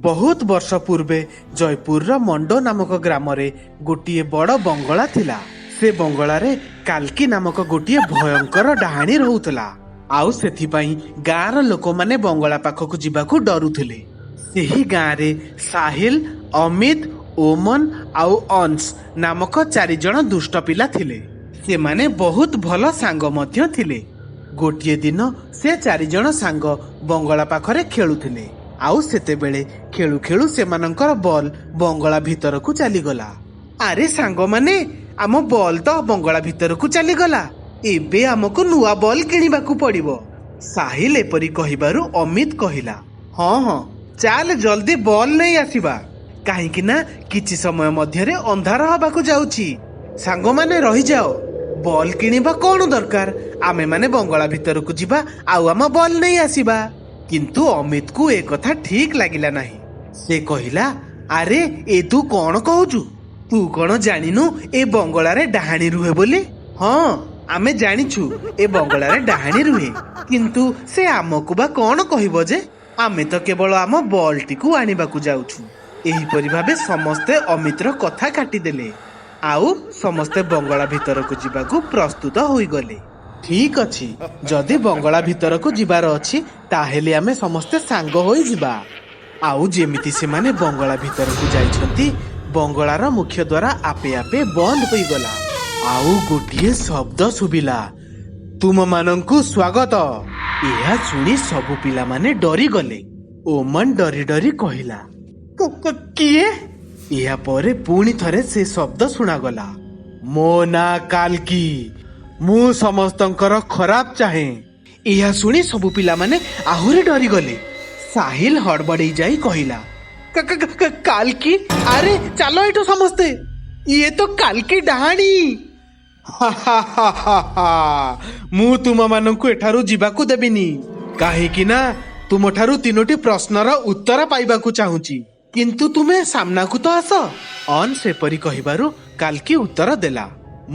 ବହୁତ ବର୍ଷ ପୂର୍ବେ ଜୟପୁରର ମଣ୍ଡୋ ନାମକ ଗ୍ରାମରେ ଗୋଟିଏ ବଡ଼ ବଙ୍ଗଳା ଥିଲା। ସେ ବଙ୍ଗଳାରେ କାଲ୍କି ନାମକ ଗୋଟିଏ ଭୟଙ୍କର ଡାହାଣୀ ରହୁଥିଲା, ଆଉ ସେଥିପାଇଁ ଗାଁର ଲୋକମାନେ ବଙ୍ଗଳା ପାଖକୁ ଯିବାକୁ ଡରୁଥିଲେ। ସେହି ଗାଁରେ ସାହିଲ, ଅମିତ, ଓମନ ଆଉ ଅଂଶ ନାମକ ଚାରିଜଣ ଦୁଷ୍ଟ ପିଲା ଥିଲେ। ସେମାନେ ବହୁତ ଭଲ ସାଙ୍ଗ ମଧ୍ୟ ଥିଲେ। ଗୋଟିଏ ଦିନ ସେ ଚାରିଜଣ ସାଙ୍ଗ ବଙ୍ଗଳା ପାଖରେ ଖେଳୁଥିଲେ, ଆଉ ସେତେବେଳେ ଖେଳୁ ଖେଳୁ ସେମାନଙ୍କର ବଲ୍ ବଙ୍ଗଳା ଭିତରକୁ ଚାଲିଗଲା। ଆରେ ସାଙ୍ଗମାନେ, ଆମ ବଲ୍ ତ ବଙ୍ଗଳା ଭିତରକୁ ଚାଲିଗଲା, ଏବେ ଆମକୁ ନୂଆ ବଲ୍ କିଣିବାକୁ ପଡ଼ିବ। ସାହିଲ ଏପରି କହିବାରୁ ଅମିତ କହିଲା, ହଁ ହଁ, ଚାଲ ଜଲ୍ଦି ବଲ୍ ନେଇ ଆସିବା, କାହିଁକି ନା କିଛି ସମୟ ମଧ୍ୟରେ ଅନ୍ଧାର ହବାକୁ ଯାଉଛି। ସାଙ୍ଗମାନେ ରହିଯାଅ, ବଲ୍ କିଣିବା କଣ ଦରକାର, ଆମେମାନେ ବଙ୍ଗଳା ଭିତରକୁ ଯିବା ଆଉ ଆମ ବଲ୍ ନେଇ ଆସିବା। କିନ୍ତୁ ଅମିତକୁ ଏ କଥା ଠିକ ଲାଗିଲା ନାହିଁ। ସେ କହିଲା, ଆରେ ଏ ତୁ କଣ କହୁଛୁ? ତୁ କଣ ଜାଣିନୁ ଏ ବଙ୍ଗଳାରେ ଡାହାଣୀ ରୁହେ ବୋଲି? ହଁ, ଆମେ ଜାଣିଛୁ ଏ ବଙ୍ଗଳାରେ ଡାହାଣୀ ରୁହେ, କିନ୍ତୁ ସେ ଆମକୁ ବା କଣ କହିବ ଯେ ଆମେ ତ କେବଳ ଆମ ବଲ୍ଟିକୁ ଆଣିବାକୁ ଯାଉଛୁ। ଏହିପରି ଭାବେ ସମସ୍ତେ ଅମିତର କଥା କାଟିଦେଲେ ଆଉ ସମସ୍ତେ ବଙ୍ଗଳା ଭିତରକୁ ଯିବାକୁ ପ୍ରସ୍ତୁତ ହୋଇଗଲେ। ଠିକ ଅଛି, ଯଦି ବଙ୍ଗଳା ଭିତରକୁ ଯିବାର ଅଛି ତାହେଲେ ଆମେ ସମସ୍ତେ ସାଙ୍ଗ ହୋଇ ଯିବା। ଆଉ ଯେମିତି ସେମାନେ ବଙ୍ଗଳା ଭିତରକୁ ଯାଇଛନ୍ତି, ବଙ୍ଗଳାର ମୁଖ୍ୟ ଦ୍ୱାର ଆପେ ଆପେ ବନ୍ଦ ହୋଇଗଲା ଆଉ ଗୋଟିଏ ଶବ୍ଦ ଶୁଭିଲା, ତୁମମାନଙ୍କୁ ସ୍ୱାଗତ। ଏହା ଶୁଣି ସବୁ ପିଲାମାନେ ଡରିଗଲେ। ଓମନ ଡରି ଡରି କହିଲା, କିଏ? ଏହା ପରେ ପୁଣି ଥରେ ସେ ଶବ୍ଦ ଶୁଣାଗଲା, ମୋ ନାଁ କାଲକି, ମୁଁ ସମସ୍ତଙ୍କର ଖରାପ ଚାହେଁ। ଏହା ଶୁଣି ସବୁ ପିଲାମାନେ ଆହୁରି ଡରିଗଲେ। ସାହିଲ ହଡ଼ବଡ଼େଇ ଯାଇ କହିଲା, କାଲକି, ଆରେ ଚାଲ ଏଠୁ ସମସ୍ତେ, ଇଏ ତ କାଲକି ଡାହାଣୀ। ହା ହା ହା ହା ହା, ମୁଁ ତୁମମାନଙ୍କୁ ଏଠାରୁ ଯିବାକୁ ଦେବିନି, କାହିଁକି ନା ତୁମଠାରୁ ତିନୋଟି ପ୍ରଶ୍ନର ଉତ୍ତର ପାଇବାକୁ ଚାହୁଁଛି, କିନ୍ତୁ ତୁମେ ସାମ୍ନାକୁ ତ ଆସ। ଅନ୍ ସେପରି କହିବାରୁ କାଲକି ଉତ୍ତର ଦେଲା,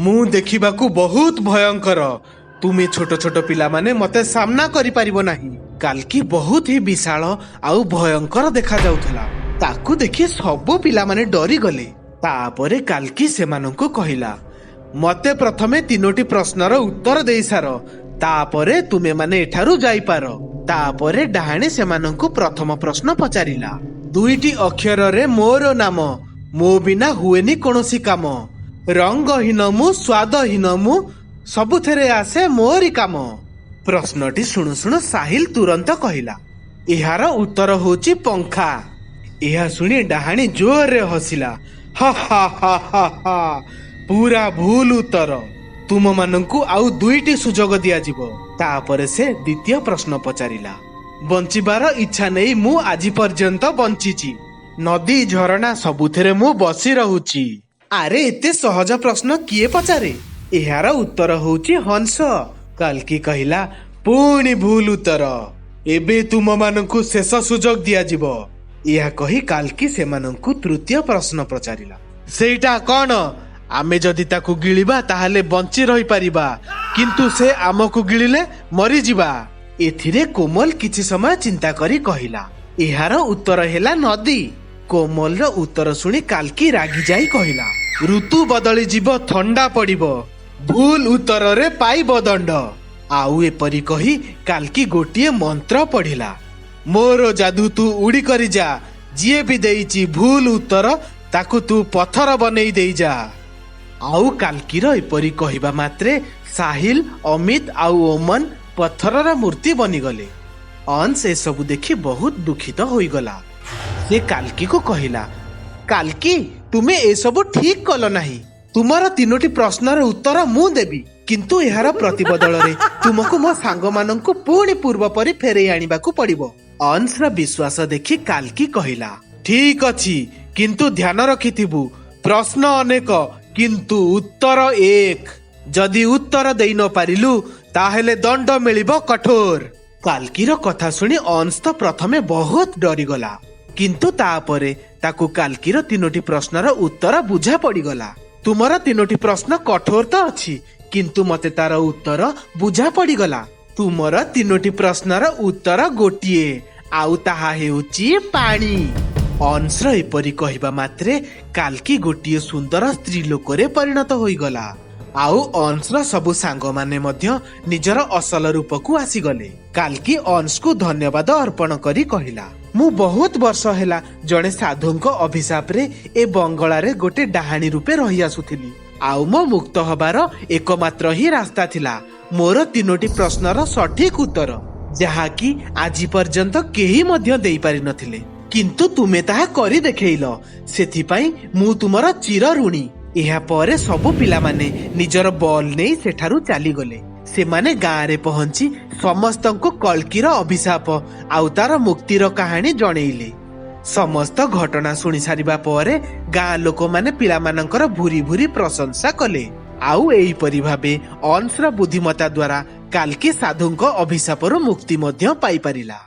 ମୁଁ ଦେଖିବାକୁ ବହୁତ ଭୟଙ୍କର, ତୁମେ ଛୋଟ ଛୋଟ ପିଲାମାନେ ମତେ ସାମ୍ନା କରିପାରିବ ନାହିଁ। କାଲକି ବହୁତ ହି ବିଶାଳ ଆଉ ଭୟଙ୍କର ଦେଖାଯାଉଥିଲା। ତାକୁ ଦେଖି ସବୁ ପିଲାମାନେ ଡରିଗଲେ। ତାପରେ କାଲକି ସେମାନଙ୍କୁ କହିଲା, ମତେ ପ୍ରଥମେ ତିନୋଟି ପ୍ରଶ୍ନର ଉତ୍ତର ଦେଇସାର, ତାପରେ ତୁମେମାନେ ଏଠାରୁ ଯାଇପାର। ତାପରେ ଡାହାଣୀ ସେମାନଙ୍କୁ ପ୍ରଥମ ପ୍ରଶ୍ନ ପଚାରିଲା, ଦୁଇଟି ଅକ୍ଷରରେ ମୋର ନାମ, ମୋ ବିନା ହୁଏନି କୌଣସି କାମ, ରଙ୍ଗହୀନ ମୁଁ, ସ୍ୱାଦହୀନ ମୁଁ, ସବୁଥିରେ ଆସେ ମୋରି କାମ। ପ୍ରଶ୍ନଟି ଶୁଣୁ ଶୁଣୁ ସାହିଲ ତୁରନ୍ତ କହିଲା, ଏହାର ଉତ୍ତର ହଉଛି ପଙ୍ଖା। ଏହା ଶୁଣି ଡାହାଣୀ ଜୋରରେ ହସିଲା, ହା ହା ହା ହା ହା, ପୁରା ଭୁଲ ଉତ୍ତର, ତୁମମାନଙ୍କୁ ଆଉ ଦୁଇଟି ସୁଯୋଗ ଦିଆଯିବ। ତାପରେ ସେ ଦ୍ୱିତୀୟ ପ୍ରଶ୍ନ ପଚାରିଲା, ବଞ୍ଚିବାର ଇଚ୍ଛା ନେଇ ମୁଁ ଆଜି ପର୍ଯ୍ୟନ୍ତ ବଞ୍ଚିଛି, ନଦୀ ଝରଣା ସବୁଥିରେ ମୁଁ ବସି ରହୁଛି। ଆରେ ଏତେ ସହଜ ପ୍ରଶ୍ନ କିଏ ପଚାରେ? ଏହାର ଉତ୍ତର ହଉଛି ହଂସ। କାଲକି କହିଲା, ପୁଣି ଭୁଲ ଉତ୍ତର, ଏବେ ତୁମମାନଙ୍କୁ ଶେଷ ସୁଯୋଗ ଦିଆଯିବ। ଏହା କହି କାଲକି ସେମାନଙ୍କୁ ତୃତୀୟ ପ୍ରଶ୍ନ ପଚାରିଲା, ସେଇଟା କଣ? ଆମେ ଯଦି ତାକୁ ଗିଳିବା ତାହେଲେ ବଞ୍ଚି ରହିପାରିବା, କିନ୍ତୁ ସେ ଆମକୁ ଗିଳିଲେ ମରିଯିବା। ଏଥିରେ କୋମଲ କିଛି ସମୟ ଚିନ୍ତା କରି କହିଲା, ଏହାର ଉତ୍ତର ହେଲା ନଦୀ। କୋମଲର ଉତ୍ତର ଶୁଣି କାଲକି ରାଗି ଯାଇ କହିଲା, ଋତୁ ବଦଳିଯିବ, ଥଣ୍ଡା ପଡ଼ିବ, ଭୁଲ ଉତ୍ତରରେ ପାଇବ ଦଣ୍ଡ। ଆଉ ଏପରି କହି କାଲକି ଗୋଟିଏ ମନ୍ତ୍ର ପଢିଲା, ମୋର ଯାଦୁ ତୁ ଉଡ଼ି କରି ଯା, ଯିଏ ବି ଦେଇଛି ଭୁଲ ଉତ୍ତର ତାକୁ ତୁ ପଥର ବନେଇ ଦେଇଯା। ଆଉ କାଲକିର ଏପରି କହିବା ମାତ୍ରେ ସାହିଲ, ଅମିତ ଆଉ ଓମନ ପଥରର ମୂର୍ତ୍ତି ବନିଗଲେ। ଅଂଶ ଏସବୁ ଦେଖି ବହୁତ ଦୁଃଖିତ ହୋଇଗଲା। ସେ କାଲକିକୁ କହିଲା, କାଲକି, ତୁମେ ଏସବୁ ଠିକ କଲ ନାହିଁ। ତୁମର ତିନୋଟି ପ୍ରଶ୍ନର ଉତ୍ତର ମୁଁ ଦେବି, କିନ୍ତୁ ଏହାର ପ୍ରତିବଦଳରେ ତୁମକୁ ମୋ ସାଙ୍ଗମାନଙ୍କୁ ପୁଣି ପୂର୍ବ ପରି ଫେରେଇ ଆଣିବାକୁ ପଡ଼ିବ। ଅଂଶର ବିଶ୍ୱାସ ଦେଖି କାଲକି କହିଲା, ଠିକ ଅଛି, କିନ୍ତୁ ଧ୍ୟାନ ରଖିଥିବୁ, ପ୍ରଶ୍ନ ଅନେକ କିନ୍ତୁ ଉତ୍ତର ଏକ। ଯଦି ଉତ୍ତର ଦେଇ ନ ପାରିଲୁ ତାହେଲେ ଦଣ୍ଡ ମିଳିବ କଠୋର। କାଲକିର କଥା ଶୁଣି ଅଂଶ ତ ପ୍ରଥମେ ବହୁତ ଡରିଗଲା, କିନ୍ତୁ ତାପରେ ତାକୁ କାଲକିର ତିନୋଟି ପ୍ରଶ୍ନର ଉତ୍ତର ବୁଝା ପଡ଼ିଗଲା। ତୁମର ତିନୋଟି ପ୍ରଶ୍ନ କଠୋର ତ ଅଛି, କିନ୍ତୁ ମତେ ତାର ଉତ୍ତର ବୁଝା ପଡ଼ିଗଲା। ତୁମର ତିନୋଟି ପ୍ରଶ୍ନର ଉତ୍ତର ଗୋଟିଏ, ଆଉ ତାହା ହେଉଛି ପାଣି। ଅନ୍ସର ଏପରି କହିବା ମାତ୍ରେ କାଲ୍କି ଗୋଟିଏ ସୁନ୍ଦର ସ୍ତ୍ରୀ ଲୋକରେ ପରିଣତ ହୋଇଗଲା, ଆଉ ଅନ୍ସର ସବୁ ସାଙ୍ଗମାନେ ମଧ୍ୟ ନିଜର ଅସଲ ରୂପକୁ ଆସିଗଲେ। କାଲ୍କି ଅନ୍ସକୁ ଧନ୍ୟବାଦ ଅର୍ପଣ କରି କହିଲା, ମୁଁ ବହୁତ ବର୍ଷ ହେଲା ଜଣେ ସାଧୁଙ୍କ ଅଭିଶାପରେ ଏ ବଙ୍ଗଳାରେ ଗୋଟେ ଡାହାଣୀ ରୂପେ ରହି ଆସୁଥିଲି, ଆଉ ମୋ ମୁକ୍ତ ହବାର ଏକମାତ୍ର ହିଁ ରାସ୍ତା ଥିଲା ମୋର ତିନୋଟି ପ୍ରଶ୍ନର ସଠିକ ଉତ୍ତର, ଯାହାକି ଆଜି ପର୍ଯ୍ୟନ୍ତ କେହି ମଧ୍ୟ ଦେଇପାରିନଥିଲେ। କିନ୍ତୁ ତୁମେ ତାହା କରି ଦେଖେଇଲ, ସେଥିପାଇଁ ମୁଁ ତୁମର ଚିର ଋଣୀ। ଏହା ପରେ ସବୁ ପିଲାମାନେ ନିଜର ବଲ୍ ନେଇ ସେଠାରୁ ଚାଲିଗଲେ। ସେମାନେ ଗାଁରେ ପହଞ୍ଚି ସମସ୍ତଙ୍କୁ କଳ୍କିର ଅଭିଶାପ ଆଉ ତାର ମୁକ୍ତିର କାହାଣୀ ଜଣେଇଲେ। ସମସ୍ତ ଘଟଣା ଶୁଣି ସାରିବା ପରେ ଗାଁ ଲୋକମାନେ ପିଲାମାନଙ୍କର ଭୁରି ଭୁରି ପ୍ରଶଂସା କଲେ। ଆଉ ଏହିପରି ଭାବେ ଅନ୍ସର ବୁଦ୍ଧିମତା ଦ୍ୱାରା କାଲ୍କି ସାଧୁଙ୍କ ଅଭିଶାପରୁ ମୁକ୍ତି ମଧ୍ୟ ପାଇପାରିଲା।